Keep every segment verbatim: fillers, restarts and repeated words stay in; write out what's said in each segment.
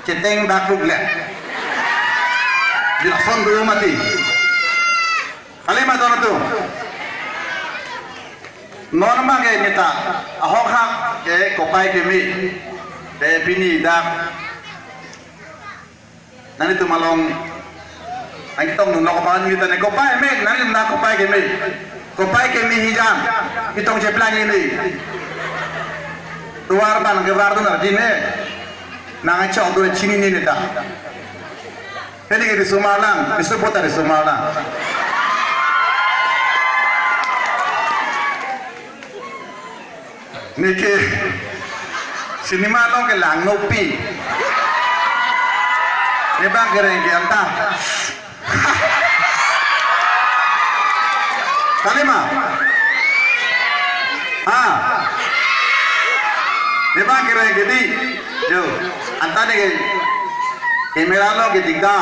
Cheteng dak ruk le. Di lason dulu mati. Kali ma don atum. Non ma ke neta. Ahok hak ke kopai keme. Te pini dak. Nanglitum along. Nangketong dun lo kopai keme ta ne kopai me. Nanglitum dak kopai keme. Kopai keme hijan. Ketong cheplang ini. Tovar ban ke var dun ardi ne. Nang chok do chinine neta. Pini ke risomar lang, risopota risomar lang. Neke cinema along ke langnopi. Ne bang kereng ke anta. Kali ma? Ah. Ne bang kereng ke di. Yo, anta ne ke camera lo ke dikda.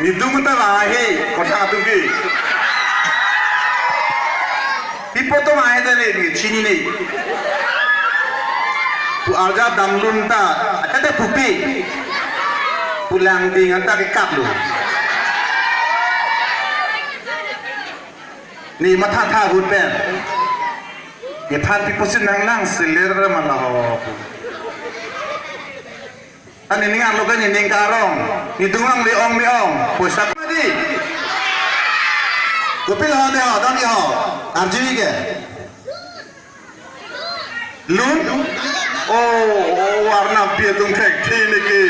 Nidung ta lahai he, kothak atum ke. Pi poto ma he ta ne, ne chinine. Pu arjap damlun ta, ata ta pupe. Pu langding anta ke kaplo. Ne matha tha ahut pen. Nephan pi pusi nanglang selir mana ho. Ani ningan lo kan ning karong. Nidung ang le ong le ong. Poisa mati. Kopilo ho de ho, dong di ho. Arju ke. Lun? Oh, oh, warna biar tung thek thek niki.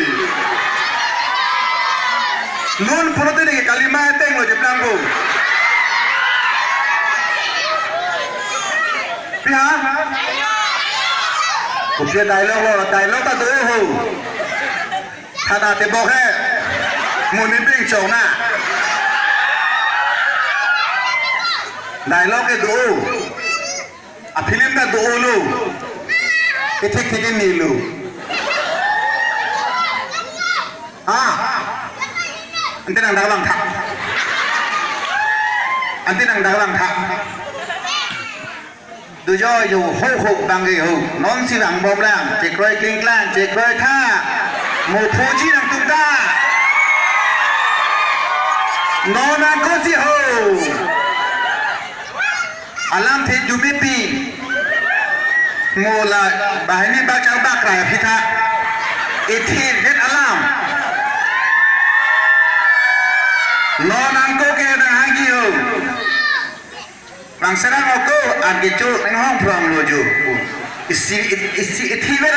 Lun pulote niki kali ma teng lo cheplang ko. Pi ha? Kopi dialogue lo, dialogue ta do ho. Thana te bok he. Mo ne ping chong na. Dialogue ke do. A film ta do lo. Kethek thek ni lo. Ah. Ante nang dak lang thak. Ante nang dak lang thak. Dojo jo ho ho bang ke ho. Non si bang bom lang. Chekroi kling klang, chekroi tha. Mo phuji nangtum ta. Non nang ko si ho. Alam the jume pi. Mo la banghini bak chang bak krai aphi tha. Ithi het alam. Non nang ko ke nang hagi ho. Bang serang oko, argi chu, nang hong prong lo ju. Isi, isi, ithi ver